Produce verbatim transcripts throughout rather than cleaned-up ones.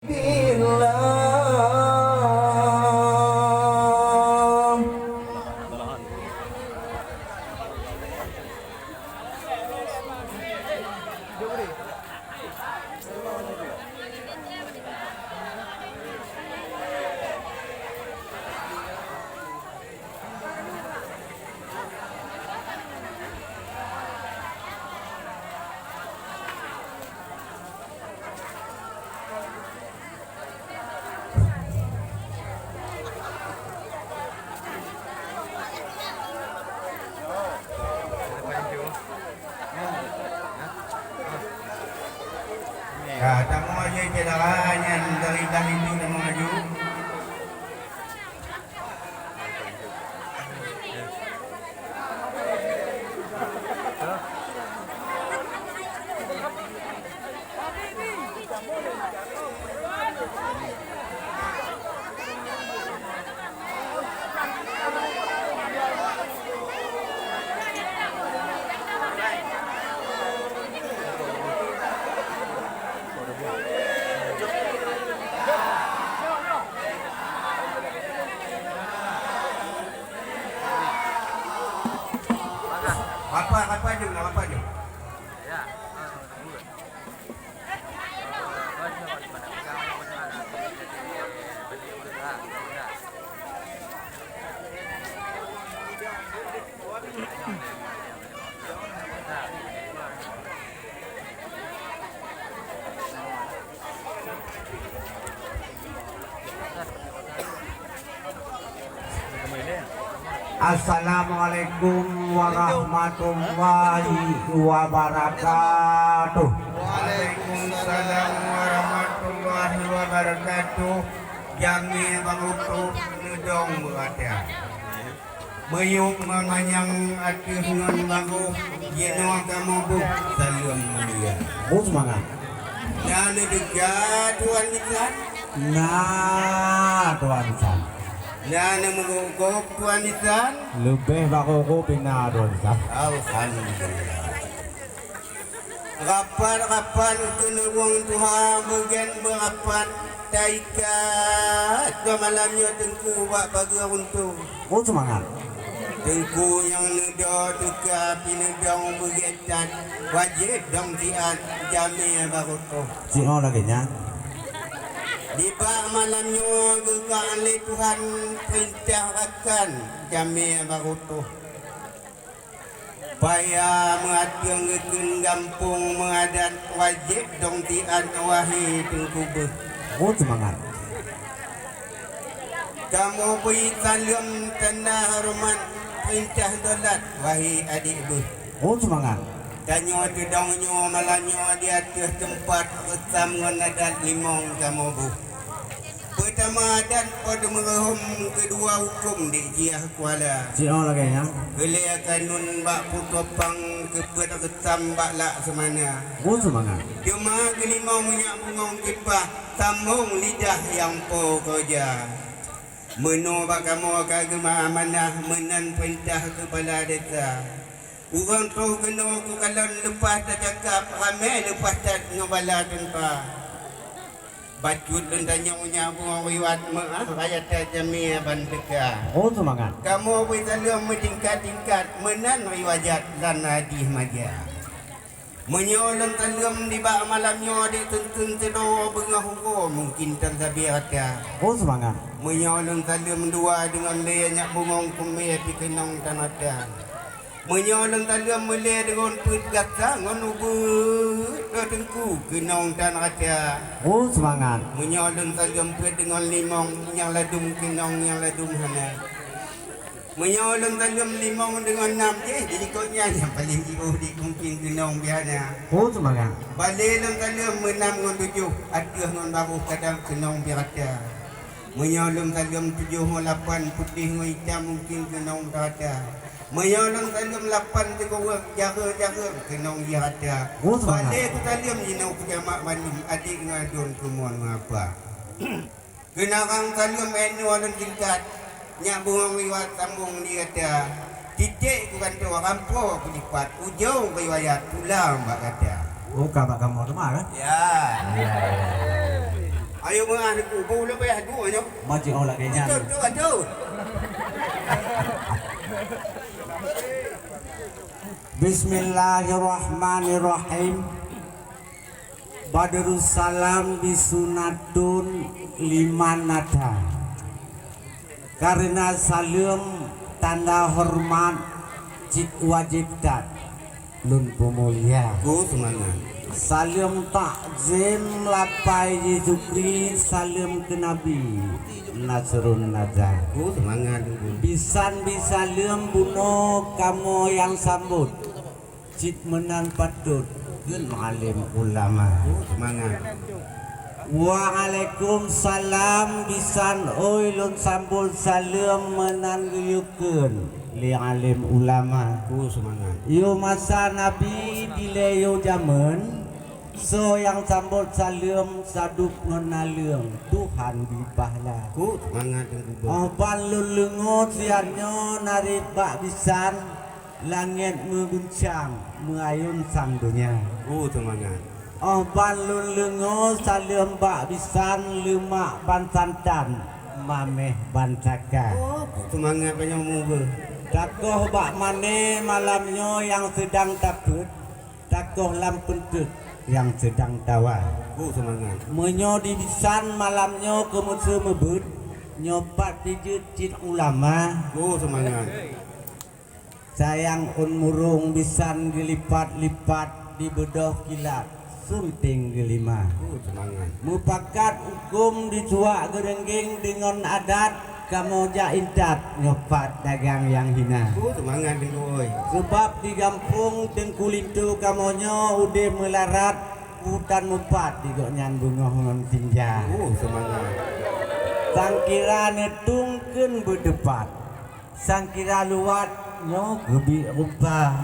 Billah. Ka, tamong laju syedara nyang dari dah itu tamong laju. Rapat, rapat jom, rapat jom. Assalamualaikum warahmatullahi wabarakatuh. Waalaikumsalam warahmatullahi wabarakatuh. Jamé barô tôh neudong beurata. Meuyueb ngon manyang ateueh ngon barô, jinoe kamoe boh saleuem mulia. Boh seumangat. Na neuteuka Tuan Bisan? Na, Tuan Bisan. Na neumeugob-gob Tuan Bisan? Leubeh barô-barô pih na, Tuan Bisan. Alhamdulillah. Rapat-rapat keuneuk ureueng tuha, beugen beurapat taikat keu malam nyoe Teungku bak pageue runto. Oh, seumangat. Teungku nyang neudo teuka pih neudong beugét that, wajéb dong siat jamé barô tôh. Si'oh lagèe nyan. Nibak malam nyoe geugah lé Tuhan peurintah rakan jamé barô tôh. Paya meuateueng geukheun gampông meuadat wajéb dong siat wahé Teungku beuh. Oh, seumangat. Kamoe bri saleuem tanda horeumat peurintah daulat wahé adék beuh. Oh, seumangat. Tanyoe teudong nyoe malam nyoe di ateueh teumpat reusam ngon adat limong kamoe beuh. Peutama adat po teumeureuhom, keudua hukôm dék jiah kuala. Si'oh lagèe nyan. Keulhèe kanun bak putôpang, keupeuet reusam bak laksamana. Oh, seumangat. Teuma keulimong minyak bungong kipah, sambông lidah nyang po koja. Meunoe bak kamoe ka geumeuamanah meunan peurintah keupala desa. Ureueng troh keunoe kukalon leupah tacakap, ramé leupah that ngon bala teumpa. Bacut lôn tanyong nyak bungong riwat meu'ah raya that jamé ban teuka. Oh, seumangat. Kamoe bri saleuem meutingkat-tingkat meunan riwayat dan hadih maja. Meunyoe lôn saleuem nibak malam nyoe dék teunteun sidroe beungoh uroe mungken tan sabe rata. Oh, seumangat. Meunyoe lôn saleuem dua deungon lé nyak bungong kumé pih keunong tan rata. Meunyoe lôn saleuem meulée deungon peuet gata ngon ubeuet droe teungku keunong tan rata. Oh, seumangat. Meunyoe lôn saleuem peuet deungon limong nyang ladum keunong nyang ladum hana. Meunyoe lôn saleuem limong deungon nam jih, jadi kok nyan nyang paleng jiôh di mungken keunong pih hana. Oh, seumangat. Balée lôn saleuem meunam ngon tujoh, ateueh ngon barôh kadang keunong pih rata. Meunyoe lôn saleuem tujoh ngon lapan, putéh ngon itam mungken keunong rata. Meunyoe lôn saleuem lapan teugureueng, jareueng-jareueng keunong jih rata. Oh, seumangat. Balée kusaleuem jinoe kujamak bandum, adék ngon aduen, keumuen ngon apa. Keunarang saleuem inoe lôn tingkat, nyak bungong riwayat sambông di gata. Titék kugantoe, rampo kulipat, ujông riwayat pulang bak gata. Oh, ka bak kamoe teuma, kan? Ya. Ya, ya, ya, ya. Ayo meu'ah Teungku, beu leubeh Teungku nyoe. Maju oh lagèe nyan. Betul, betul, betul. Bismillahirrahmanirrahim. Badrussalam bisunatun liman nada. Kareuna saleuem tanda horeumat cit wajéb that lôn peumulia. Oh, seumangat. Saleuem takzim lapai jisukri, saleuem keu Nabi Nasrun Nada. Oh, seumangat, Teungku. Bisan bisaleuem bunoe kamoe nyang sambot. Cit meunan patot kheun alim ulama. Oh, seumangat. Waalaikumsalam, bisan oi lôn sambot saleuem meunan geuyue kheun lé alim ulama. Oh, seumangat. Yoh masa Nabi dilèe yoh jameun, soe nyang sambot saleuem sadub ngon naleueng, Tuhan bri pahala. Oh, seumangat, Teungku. Oh, ban lôn leungoe siat nyoe narit bak bisan, langèt meuguncang, meuayôn sang donya. Oh, seumangat. Oh, ban lôn leungoe saleuem bak bisan, leumak ban santan, maméh ban saka. Oh, seumangat banyak umur. Takoh bak mané malam nyoe nyang seudang tapeuet, takoh lam peunteuk nyang seudang tawa. Oh, seumangat. Meunyoe di bisan malam nyoe keumeuseu meubeuet, nyoe pat pijeuet cit ulama. Oh, seumangat. Sayang ôn murông bisan geulipat-lipat dibeudôh kilat sunting geulima. Oh, seumangat. Mupakat hukôm disuak geureunggeng deungon adat, kamoe jak intat nyoe pat dagang nyang hina. Oh, seumangat, Teungku, oi. Seubab di gampông Teungku Linto kamoe nyoe udeb meularat, utan mupat di gobnyan beungoh ngon tinja. Oh, seumangat. Sangkira neutueng kheun beuteupat. Sangkira luwat nyoe geubiet rupa.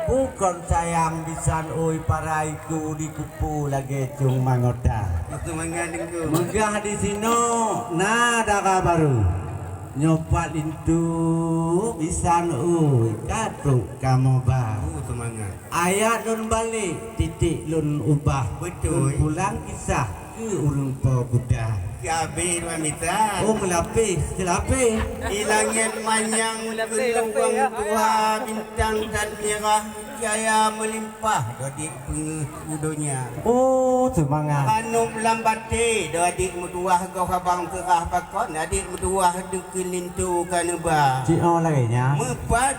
Bukon sayang bisan oi para iku dikupu lagèe cung mangota. Itu mangat Teungku. Meugah di sinoe na dara barô. Nyoe pat linto bisan oi ka trok kamoe ba. Oh, seumangat. Ayat lôn balek, titik lôn ubah. Beutôi. Lôn pulang kisah keu ureueng po kuda. Keu abéh dua mita. Oh, meulapéh, seulapéh. Di langét manyang keunoe tuha bintang that mirah, cahya meulimpah, dodiek peungeuh u donya. Oh, seumangat. Aneuëk lam baté, dodiek meutuwah goh abang seurah pakon, adik meutuwah deukeue linto ka neuba. Cit oh lagèe nyan. Meupat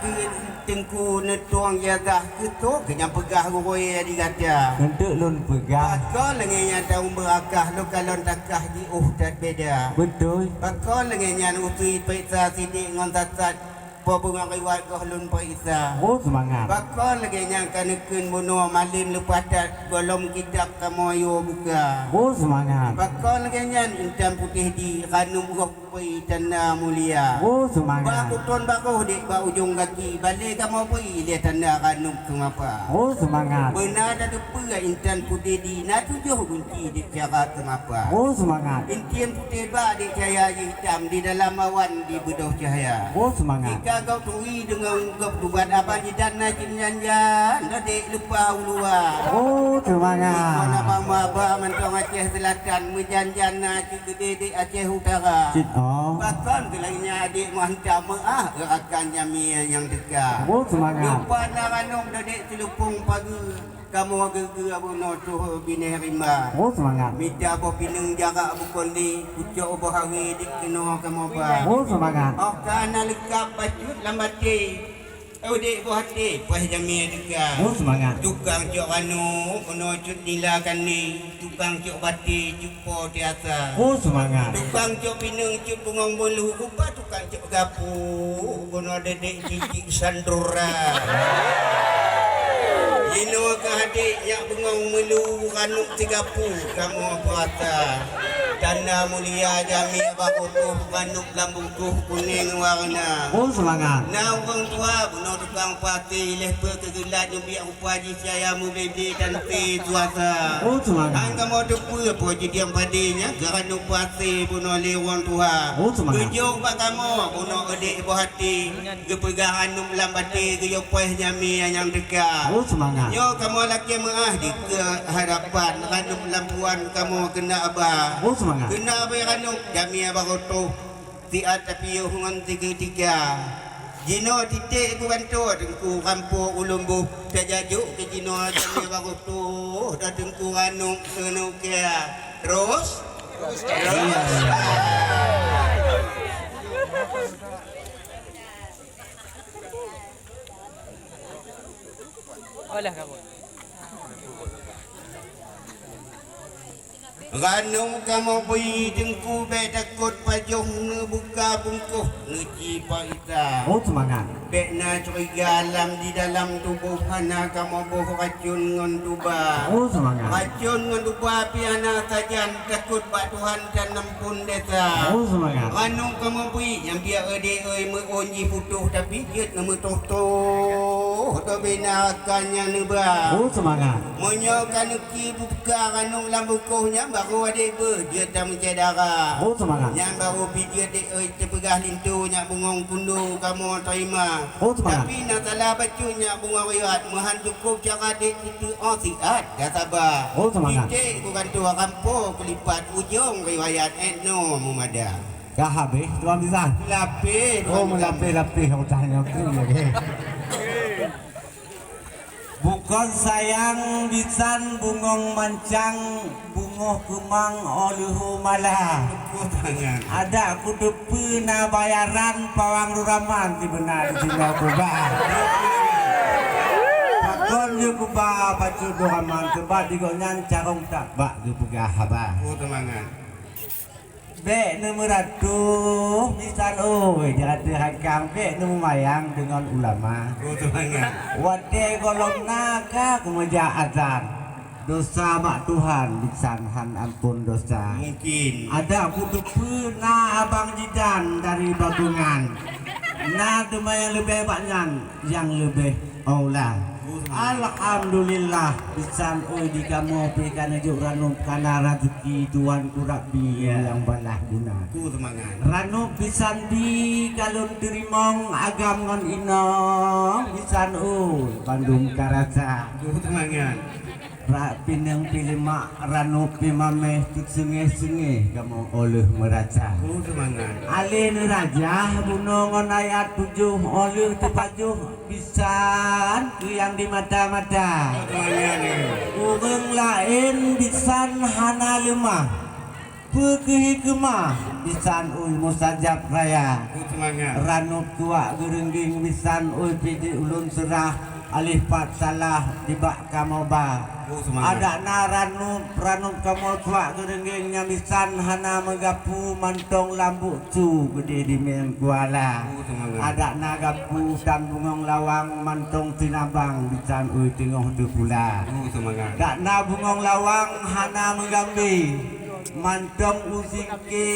Teungku neutueng yagah keutoe keu nyang peugah gurée di gata. Keuneuk lôn peugah. Pakon lagée nyan taun beurakah lôn kalon takah jiôh that beda. Beutôi. Pakon lagée nyan usui peuriksa sidék ngon sasat po beungon riwat goh lôn peuriksa. Oh, seumangat. Pakon lagée nyan ka neukheun bunoe malem leupah that gohlom kitab kamoe yue buka. Oh, seumangat. Pakon lagée nyan intan putéh di ranub goh Pui tanda mulia. Oh, seumangat. Bak kuton baroh dek bak ujong gaki, balé kamoe pui lé tanda ranub keumapa. Oh, seumangat. Beuna tateupeue intan putih di na tujoh gunci dek cara keumapa. Oh, seumangat. Intin putih bak dek cahya hitam, di dalam awan di beudôh cahya. Oh, seumangat. Jika gob turi deungon gob tubat, abang jidan na cit nyan-nyan, na dek lupa ulua. Oh, seumangat. Ikon abang maba mantong Aceh Selatan, meujan-jan na cit Geude di Aceh Utara. Cit, oh. Pakon keu laén nyan adik meuhantam meu'ah rakan jamé nyang teuka. Oh, seumangat. Lupa na ranub dodek teulupông pageue, kamoe geugeu bunoe tuho binéh rimba. Oh, seumangat. Mita boh pineung jarak bukon lé, pucok boh awe dik keunoe kamoe ba. Oh, seumangat. Oka na leukab bacut lam baté. Udép boh até, paih jamé teuka. Oh, seumangat. Tukang cok ranub, meunoe cut nila kandé. Tukang cok baté, cut po tiasa. Oh, seumangat. Tukang cok pineung, cut bungong bolu, rupa tukang cok gapu. Bunoe dedek cicik sandura. Inoe ka adik nyak bungong meulu, ranub tigapu, kamoe puasa. Tanda mulia jamé bak utoh, ranub lam bungkôh kuneng warna. Oh, seumangat. Na ureueng tuha bunoe tukang paté, ilèe peue keu geulat nyang biak rupa jih, cahya meubri-bri dan pi suasa. Oh, seumangat. Han kamoe teupeue po jidiang padé nyan, keu ranub paté bunoe lé ureueng tuha. Oh, seumangat. Beujôk bak kamoe bunoe eudék boh até. Geupeugah ranub lam baté, geuyue poh jamé nyang teuka. Oh, seumangat. Nyoe kamoe lakèe meu'ah dikeue harapan, ranub lam puan kamoe keuneuk ba. Oh, seumangat. Keuneuk ba ranub jamé bak utoh, siat tapiôh ngon sigeutiga. Jinoe titék kubantoe teungku rampo ulôn boh, tajak jôk keu jinoe jamé bak utoh, dan teungku ranub keuneuk ka. Terus? Terus. Olah kamoe. Ranub kamoe bri teungku, bèk takot pajoh neubuka bungkôh neuci paita. Oh, seumangat. Bèk na curiga lam di dalam tuboh, hana kamoe boh racôn ngon tuba. Oh, seumangat. Racôn ngon tuba pih hana sajan, takot bak Tuhan dan phon desya. Oh, seumangat. Ranub kamoe bri nyang biak eudék oi, meu'ôn jiputôh, tapi jeuet neumeutoh-toh, dobina rakan nyang neuba. Oh, seumangat. Meunyoe ka neuki buka ranub lam bungkôh nyan, barô adak beuh jeuet tameucèt dara. Oh, seumangat. Nyan barô pih jeuet dék oi teupeugah linto, nyak bungöng kundo kamoe tarima. Oh, seumangat. Tapi na salah bacut nyak bungöng riwayat, meuhan cukôp cara dék titeu'oh siat. Ka saba. Oh, seumangat. Titék kugantoe rampo keulipat, ujông riwayat 'et noe meumada. Ka habéh, Tuan Bisan? Lapéh, Tuan Bisan. Oh, meulapéh-lapéh, oh, tanyong tu, ya, ke? Bukon sayang bisan bungöng mancang, bungoh keumang 'oh leuho mala. Beutôi sangat. Adak kuteupeue na bayaran pawang ruraman sibeuna di sinoe kuba. Pakon jeuet kuba bacut ruraman, seubab di gobnyan carông that bak geupeugah haba. Oh, seumangat. Bèk neumeuratoh bisan oi, di ateueh hakang, bèk neumeumayang deungon ulama. Oh, seumangat. Watèe gohlom na ka kumeujak azan. Dosa bak Tuhan bisan han amphon dosa. Mungkin. Adak kuteupeue na abang jidan dari Babeungan. Na teuma nyang leubeh bak nyan, nyang leubeh aula. Alhamdulillah, bisan oi di kamoe pih ka neujok ranub, kana raseuki Tuhanku Rabbi, ya, nyang balah guna. Ku seumangat. Ranub bisan bi ka lôn teurimong, agam ngon inong bisan oi bandum ka rasa. Ku seumangat. Rak pineung pih lemak, ranub pih maméh, teuseungéh-seungéh kamoe 'oh lheueh meurasa. Oh, seumangat. Alèh neurajah bunoe ngon ayat tujoh, 'oh lheueh teupajoh bisan keu nyang di mata-mata. Seumangat, ya. Ureueng laén bisan hana leumah. Peue keuh hikmah bisan ui mustajab raya. Seumangat. Ranub tuak geureunggeng bisan ui pih di ulôn seurah, aléh pat salah dibak kamoe ba. Oh, seumangat. Adak na ranub, ranub kamoe tuak geureunggeng nyang bisan hana meugapu mantong lam bukcu geudeh di meukuala. Oh, seumangat. Adak na gapu dan bungöng lawang mantong sinabang bisan ui teungoh teupula. Oh, seumangat. Dak na bungöng lawang hana meugambé. Mantong u singké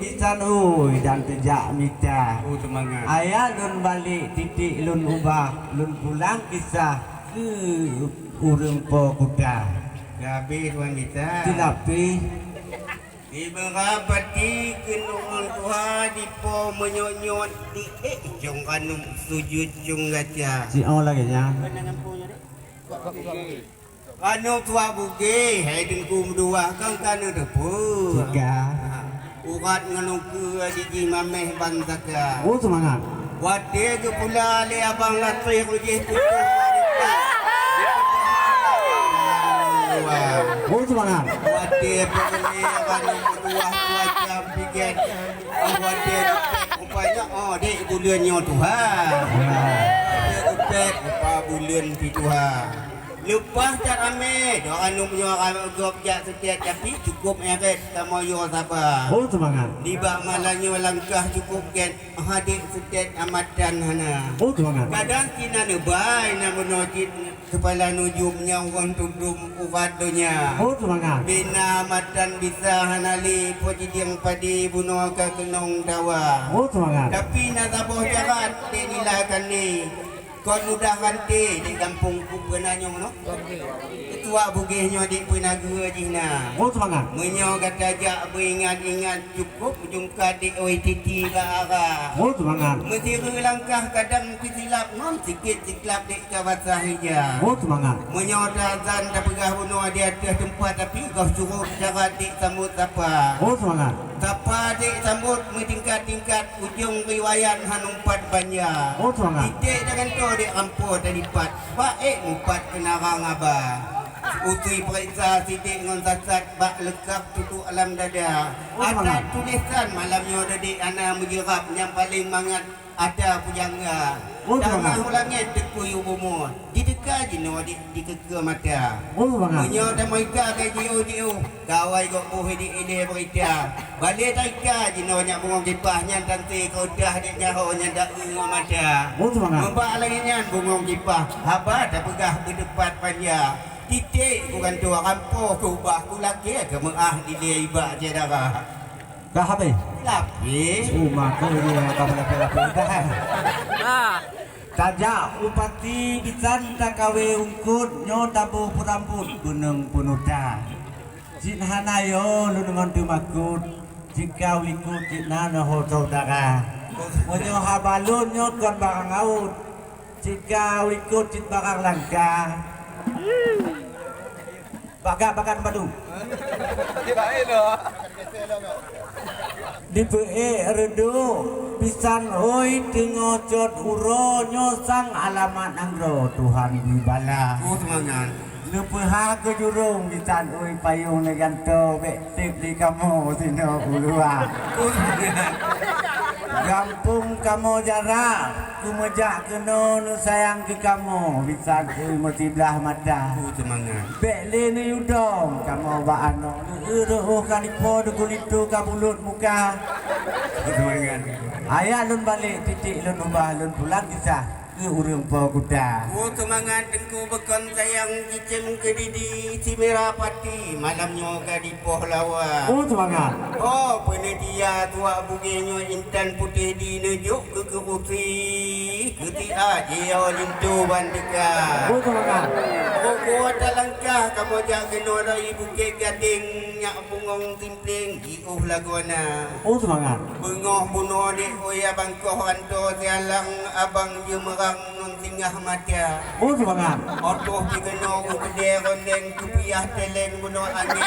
bisan ui dan teujak mita. Oh, seumangat. Ayat lôn balek titik lôn ubah, lôn pulang kisah keu ureueng po kuta. Ka habéh Tuan Mita. Tilapéh. Ibarat pati keunoe tuha dipo meunyoe-nyoe di ék cong kanum sujut cong gaca. Si oh lagèe nyan. Kanu tuak bugeh, hai Teungku meutuah, kan ka neuteupeue. Sika. Urat ngon ukeue jijih maméh ban saka. Oh, seumangat. Watèe geupula lé abang latréh ujih putôh. Oh, seumangat. Watèe peureulèe abang meutuah dua jam piget. Watèe geupék rupa nyoe, oh, dek buleuen nyoe tuha. Ya. Watèe geupék rupa buleuen pi tuha. Leupah that ramé, dok aneuëk nyoe ramé gob jak seutét, tapi cukôp éret kamoe yo saba. Oh, seumangat. Nibak malam nyoe langkah cukôp gét, hadék seutét amatan hana. Oh, seumangat. Kadang cit na neubai, na bunoe cit keupala nujum nyang ureuëng tudum ubat donya. Oh, seumangat. Bina Amatan bisa hana lé, po jidieng padé bunoe ka keunong dawa. Oh, seumangat. Tapi na saboh jarat dek nila kandé. Kon udah ranté di gampông ku peunanyong noh. Ketua bugéh nyoe di peunageue jih na. Oh, seumangat. Meunyoe gata jak beuingat-ingat, cukup jungkat di oi titi bak ara. Oh, seumangat. Meusireue langkah kadang peusilap ngon sikit siklap di ka basah ija. Oh, seumangat. Meunyoe taazan tapeugah bunoe di ateueh teumpat, tapi goh curôk cara di sambot sapa. Oh, seumangat. Sapa di sambot meutingkat-tingkat, ujong riwayat han umpat panja. Oh, seumangat. Titék dan gantoe di ampo talipat, bak ék mupat keunarang aba. Usui peuriksa sidék ngon sasat, bak leukab tutuek alam dada. Oh, seumangat. Adat tulésan malam nyoe deudik hana meujeurab, nyang paleng mangat ata pujangga. Oh, seumangat. Tamah u langét teukui u bumoe, jiteuka jinoe di, dikeue mata. Oh, seumangat. Meunyoe tameuika ka jiôh-jiôh, kawai gok boh idéh-idéh beurita. Balé taika jinoe nyak bungong kipah, nyan tante keu udah di nyaho nyan dak ngeue mata. Oh, seumangat. Meubak lagée nyan bungong kipah, haba tapeugah beuteupat panja. Titék ku gantoe rampoh ku bah, ku lakée keu meuáh dilée ibak syedara. Ka habéh? Lapéh. Oh, maka dia ka lapéh-lapéh dah. Tajak u pati bisan takawé ungkot, nyoe taboh peurambot beuneueng peunuta. Cit hana yo lôn ngon teumakot, cit ka u likot cit na neuho saudara. Meunyoe haba lôn nyoe kon barang awot, cit ka u likot cit barang langka. Bagak-bagak badu. Dipeuék reudôk bisan hôi teungoh cot uroe nyoe sang alamat nanggroe Tuhan bri bala. Oh, seumangat. Leupeuha keu jurông bisan hôi payong neugantoe bék sép di kamoe sinoe u luwa. Oh, seumangat. Gampông kamoe jarak, kumeujak keunoe neusayang keu kamoe, bisan hôi meusiblah mata. Oh, seumangat. Bék lé neuyue dong kamoe bak anoe, neueu reuôh ka nipo deuh gulito ka bulut muka. Seumangat. Ayah lôn balek titik lôn ubah lôn pulang kisah keu ureuëng po kuta. Oh, seumangat Teungku beukon sayang cicém keudidi, si mirah pati malam nyoe ka dipoh lawa. Oh, seumangat. Oh, peuneutia tuak bugéh nyoe intan putéh di neujok keu keurusi. Keutika jiyue linto ban teuka. Oh, seumangat. Rukon talangkah kamoe jak keunoe dari Bukét Gadeng, nyak bungong timpléng jiôh lagoena. Oh, seumangat. Beungoh bunoe di uya bangkoh ranto sialang abang jeumeurang ngon singgah mata. Oh, seumangat. Otoh pi keunoe u keudée rondeng kupiah teleng bunoe angén.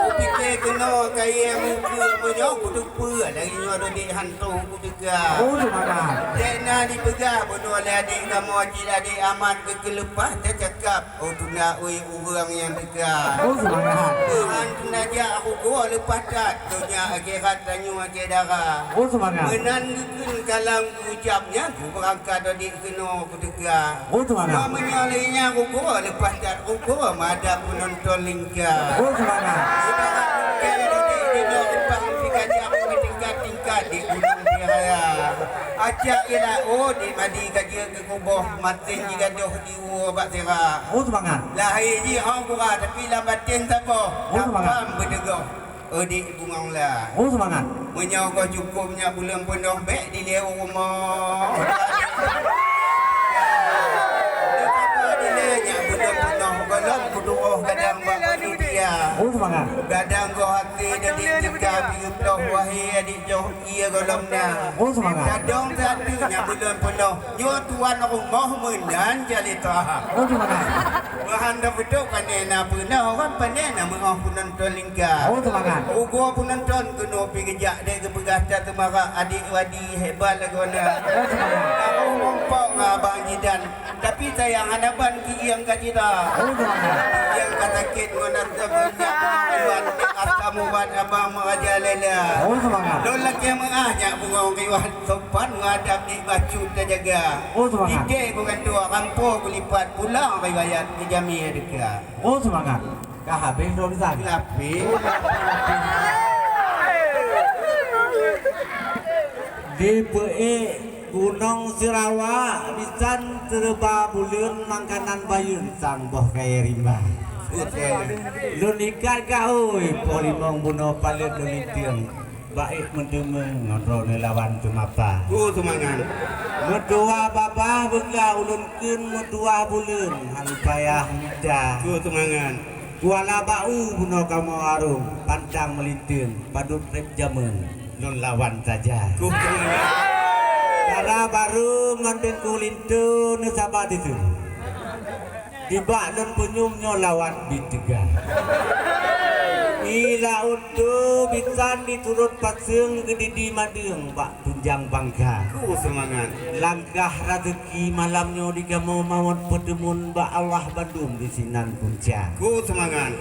Kupike keunoe kayée mukeue meunyoe kuteupeue lagée nyoe dodek hantu. Teuka. Oh, seumangat. Dek na dipeugah bunoe lé adék kamoe cit adék Amat keu keuleupah tacakap. Oh, tuna ui ureuëng nyang teuka. Oh, seumangat. Tuhan tuna jak rugoe leupah that, donya akhirat tanyoe akhé dara. Oh, seumangat. Meunan geukheun kalam ucab nyan kubeurangkat adék keunoe kuteuka. Oh, seumangat. Meunyoe lé nyan rugoe leupah that, rugoe madab peunonton lingka. Oh, seumangat. Ibarat lungkée dodek di nyoe rupah meutingkat-tingkat di gunong di raya. Acak ilak oh di madi ka jeuet keu kuboh, maté jigadoh di uroe bak sira. Oh, seumangat. Lahé jih hong kura, tapi lam batén saboh. Oh, seumangat. Tapam beuteugoh. Adik bungong la. Oh, seumangat. Meunyoe goh cukôp nyak buleuen peunoh, bék dilée u rumoh. Dilée nyak buleuen peunoh, gohlom kutuoh gadang bak panitia. Oh, seumangat. Gadang goh até dadi tika pigeuploh, wahé adik joh ie gohlom na. Oh, seumangat. Gadong satu nyak buleuen peunoh, nyoe tuan rumoh meunan calitra. Oh, seumangat. Meuhan tapeutôk pané na peunoh, kan pané na meuoh peunoh. Nonton lingka. Oh, seumangat. Ugoe peunonton keunoe pi geujak dek geupeugah that teumarak adik wadi hebat lagoena. Oh, seumangat. Taroh mumpok ngon abang Jidan. Tapi sayang hana ban keu ieng ka cita. Oh, seumangat. Ieng ka sakét ngon asam ubat, asam ubat abang meraja lela. Oh, seumangat. Lôn lakée meuah nyak bungong riwah sopan ngon adab di bacut tajaga. Oh, seumangat. Titék bukan dua rampo kulipat pulang riwayat keu jamé deka. Oh, seumangat. Ka habéh lom san. Lapéh. Dipeuék gunong Sirawa, bisan seureuba buleuen makanan bayeuen sang boh kayée rimba. Lôn ikat gak oi, poh limong bunoe paleuet lôn linteung. Baék meuteumé ngon droeneuh lawan teumapa. Ku seumangat. Meutuwah babah beugah ulôn kheun, meutuwah buleuen han payah mita. Ku seumangat. Kuala bak u bunoe kamoe arung, pantang meulinteung, padub treb jamén lôn lawan saja. Ku seumangat. Dara barô ngon Teungku Linto neusaba dikeue. Dibak lôn peunyum nyoe lawat bit teuga. Di laôt tho bisan di turot paseueng geudidi madeueng bak tunjang bangka. Ku seumangat. Langkah raseuki malam nyoe di kamoe mawöt peuteumun bak Allah bandum di sinan punca. Ku seumangat.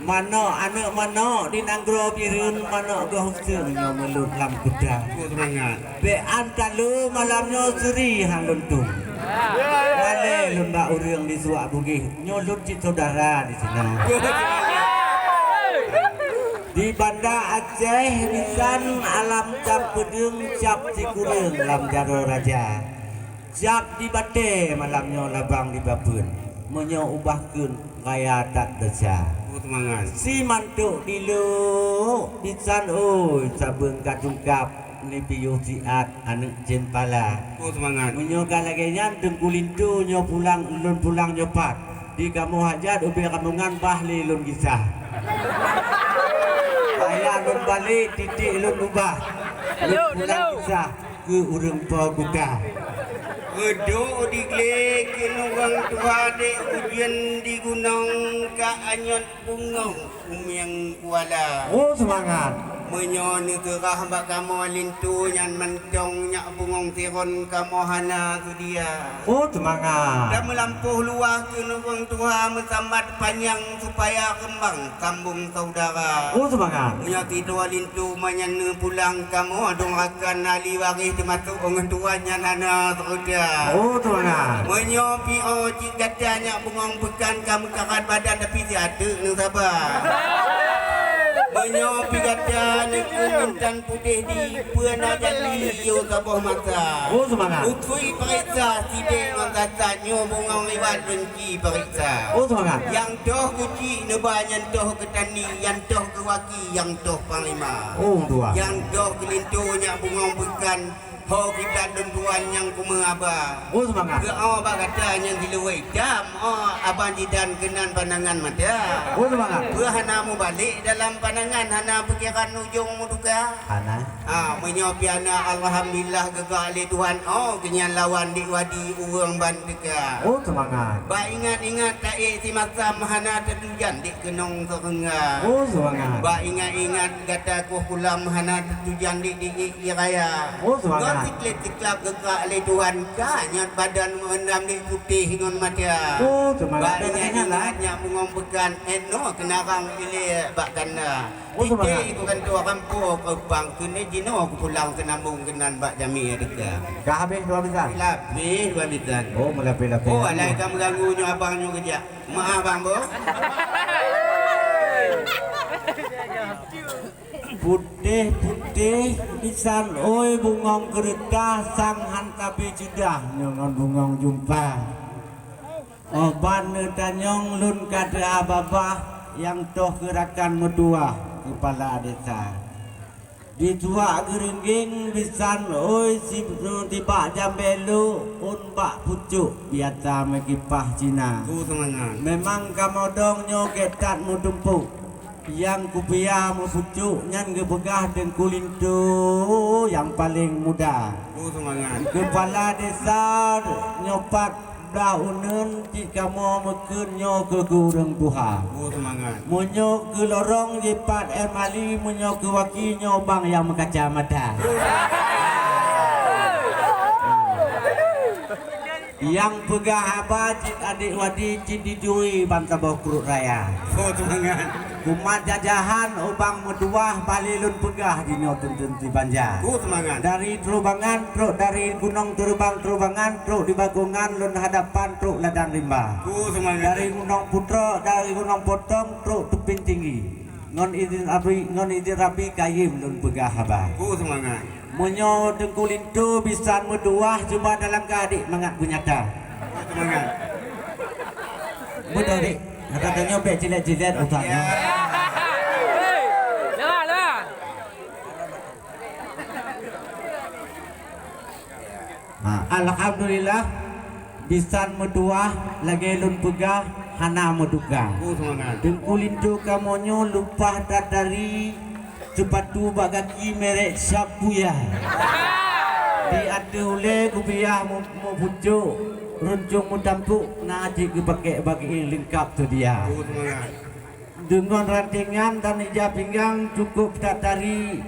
Manök aneuk manök di nanggroe Bireuen, manök goh useueng nyoe meulot lam kuta. Ku seumangat. Bék an talo malam nyoe seuri han lôn tueng. Malée lôn bak ureuëng di Suwak Bugih, nyoe lôn cit syedara di sinan. Di Banda Aceh bisan alam cam peudeueng cap sikureueng lam jaroe raja. Siab di batée malam nyoe labang di bapeuen, meunyoe ubah kheun raya that desya. Oh, seumangat. Si mantuk diluk bisan oi, sabeue ka tungkab ni piôh siat aneuk cempala. Oh, seumangat. Meunyoe ka lagée nyan Teungku Linto nyoe pulang, ulôn pulang nyoe pat. Di kamoe hajat ubé rombongan bah lé lôn gisa. Payah lôn balek titik lôn ubah. Lôn pulang gisa. Keu ureuëng po kuta. Reudok di glé keu ureuëng tuha dek ujeuen di gunong ka anyot bungong umieng kuala. Oh, seumangat. Meunyoe neuseurah bak kamoe linto nyan mantong nyak bungong siron kamoe hana seudia. Oh, seumangat. Dan meulampôh luwah keu ureuëng tuha meusambat panyang supaya keumbang sambong saudara. Oh, seumangat. Meunyoe sidroe linto manyan neupulang kamoe dong rakan ahli waréh teumasok ureuëng tuha nyan hana seureuta. Oh, seumangat. Meunyoe pi oh cit gata nyak bungong peukan ka meukarat badan tapi si ateueh neusaba. Meunyoe pi gata neukeuh intan putéh di peue na jadi yue saboh mata. Oh, seumangat. Ukui pareksa sidéh ngon gata nyoe bungong liwat lôn Ji pareksa. Oh, seumangat. Nyang toh keuchik neuba, nyang toh keutani, nyang toh keuwaki, nyang toh panglima. Oh, tuan. Nyang toh keulinto nyak bungong peukan, ho kiblat lôn tuan nyang kumeung aba. Oh, seumangat. Keu oh bak gata nyang di luwa itam, oh abang jidan keunan panangan mata. Oh, seumangat. Peue hana mubalek dalam panangan, hana pikiran ujong mutuka? Hana. Ha, meunyoe piana alhamdulillah geugak lé Tuhan, oh, keunyan lawan di wadi ureuëng ban teuka. Oh, seumangat. Bak ingat-ingat taék simasam hana teutujan di keunong seureungga. Oh, seumangat. Bak ingat-ingat gata koh kulam hana teutujan di diék di raya. Oh, seumangat. Ngon siklab-siklab geugak lé Tuhan ka nyang badan meurendam di putéh ngon mata. Oh, seumangat. Bak ingat-ingat nyak bungong peukan, eh, noe keunarang ilée bak ganda. Oh, seumangat. Titik ku gantoe rampo keu bang keuneuk jinoe ku pulang seunambong keunan bak jamé teuka. Ka habéh dua bisan? Lapéh dua bisan. Oh, meulapéh-lapéh. Oh, alai ka meuganggu nyoe abang nyoe keujak. Maaf, Bang, boh. Putéh-putéh bisan, oi, bungong keureutah sang han kabi ceudah nyoe ngon bungong jumpa. Oh, ban neutanyong lôn ka teuha babah nyang toh keu rakan meutuwah keupala desa. Di Suwak Geureunggeng bisan, oi, si-, tibak Jambée Lhok, ôn bak pucok biasa meukipah Cina. Ku seumangat. Memang kamoe dong nyoe gét that meutumpôk. Nyang kupiah meupucok nyan geupeugah Teungku Linto nyang paleng muda. Oh, seumangat. Keupala desa nyoe pat blah uneuen cit kamoe meukheun nyoe keu, keu ureuëng tuha. Oh, seumangat. Meunyoe keu lorong jipat M Ali, meunyoe keu waki nyoe bang nyang meukaca mata. Nyang peugah haba cit adék wadi cit dituri ban saboh kruk raya. Oh, seumangat. Umat jajahan ubang meutuwah bali lôn peugah jinoe teunteueng sibanja. Oh, seumangat. Dari Trubangan trok, dari Gunong Teurubang Trubangan trok di Bagongan lôn hadapan trok ladang rimba. Oh, seumangat. Dari Gunong Putrok, dari Gunong Potong trok Tupin Tinggi. Ngon idin Abi, ngon idin Rabi kayém lôn peugah haba. Oh, seumangat. Meunyoe Teungku Linto bisan meutuwah, cuba talangkah, Dik, mangat beunyata. Seumangat. Beutôi, Dik. Kata tanyoe bèk cilet-cilet utak nyoe. Lewat, lewat. Ha, alhamdulillah, bisan meutuwah lagèe lôn peugah hana meutuka. Oh, seumangat. Teungku linto kamoe nyoe leupah tatari seupatu bak gaki merek Shibuya. Di ateueh ulèe geubiah meu-, meupucok, runcong meutampok na cit geupakèk bak leungkap seudia. Oh, seumangat. Deungon rantengan dan ija pinggang cukôp tatari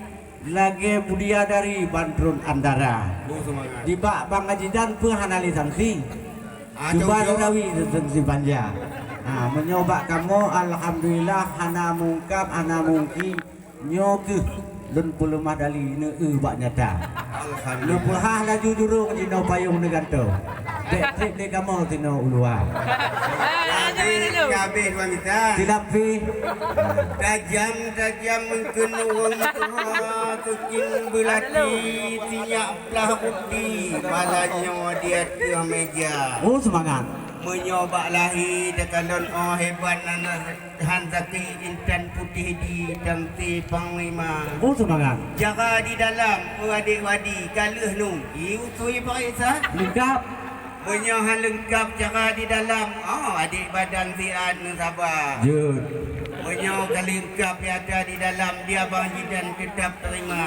lagèe bidadari ban trôn antara. Oh, seumangat. Nibak Bang Haji Dan peue hana lé sangsi. Ah, cuba jauh-jauh. Tatawi sangsi panja. Ha, meunyoe bak kamoe, alhamdulillah, hana meungkap, hana meungki. Nyoe keuh lôn peuleumah dali neu-eu bak nyata. Alhamdulillah. Neupeuhah laju jurông jinoe payông neugantoe. Bèk trép lé kamoe sinoe u luwa. Habéh, habéh, Tuan Bisan. Silap pih. Tajam-tajam meukeunong tuha, keukieng beulati, sinyak plah uti, malam nyoe di ateueh meja. Oh, seumangat. Meunyoe bak lahé takalon, oh, hebat nan Han sakét intan putéh di tangti panglima. Oh, seumangat. Cara di dalam, oh, adék wadi, ka lheueh nung. I usui paréksa. Leungkap. Meunyoe han leungkap cara di dalam, oh, adék badan siat neusaba. Jeuet. Meunyoe ka leungkap nyata di dalam, di abang jidan teutap terima.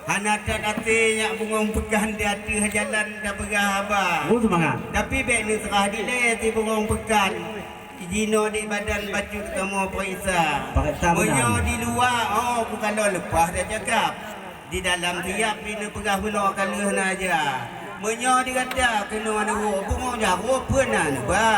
Hana that até nyak bungöng peukan di ateueh jalan tapeugah haba. Oh, seumangat. Tapi bèk neuseurah dilèe si bungöng peukan. Jinoe di badan bacut kamoe paréksa. Paréksa meunan. Meunyoe di luwa, oh, peukalon leupah dah cakap. Di dalam siap di neupeugah bunoe ka lheueh na aja. Meunyoe di gata keunoe neuwoe, bungöng jaroe peue na neuba.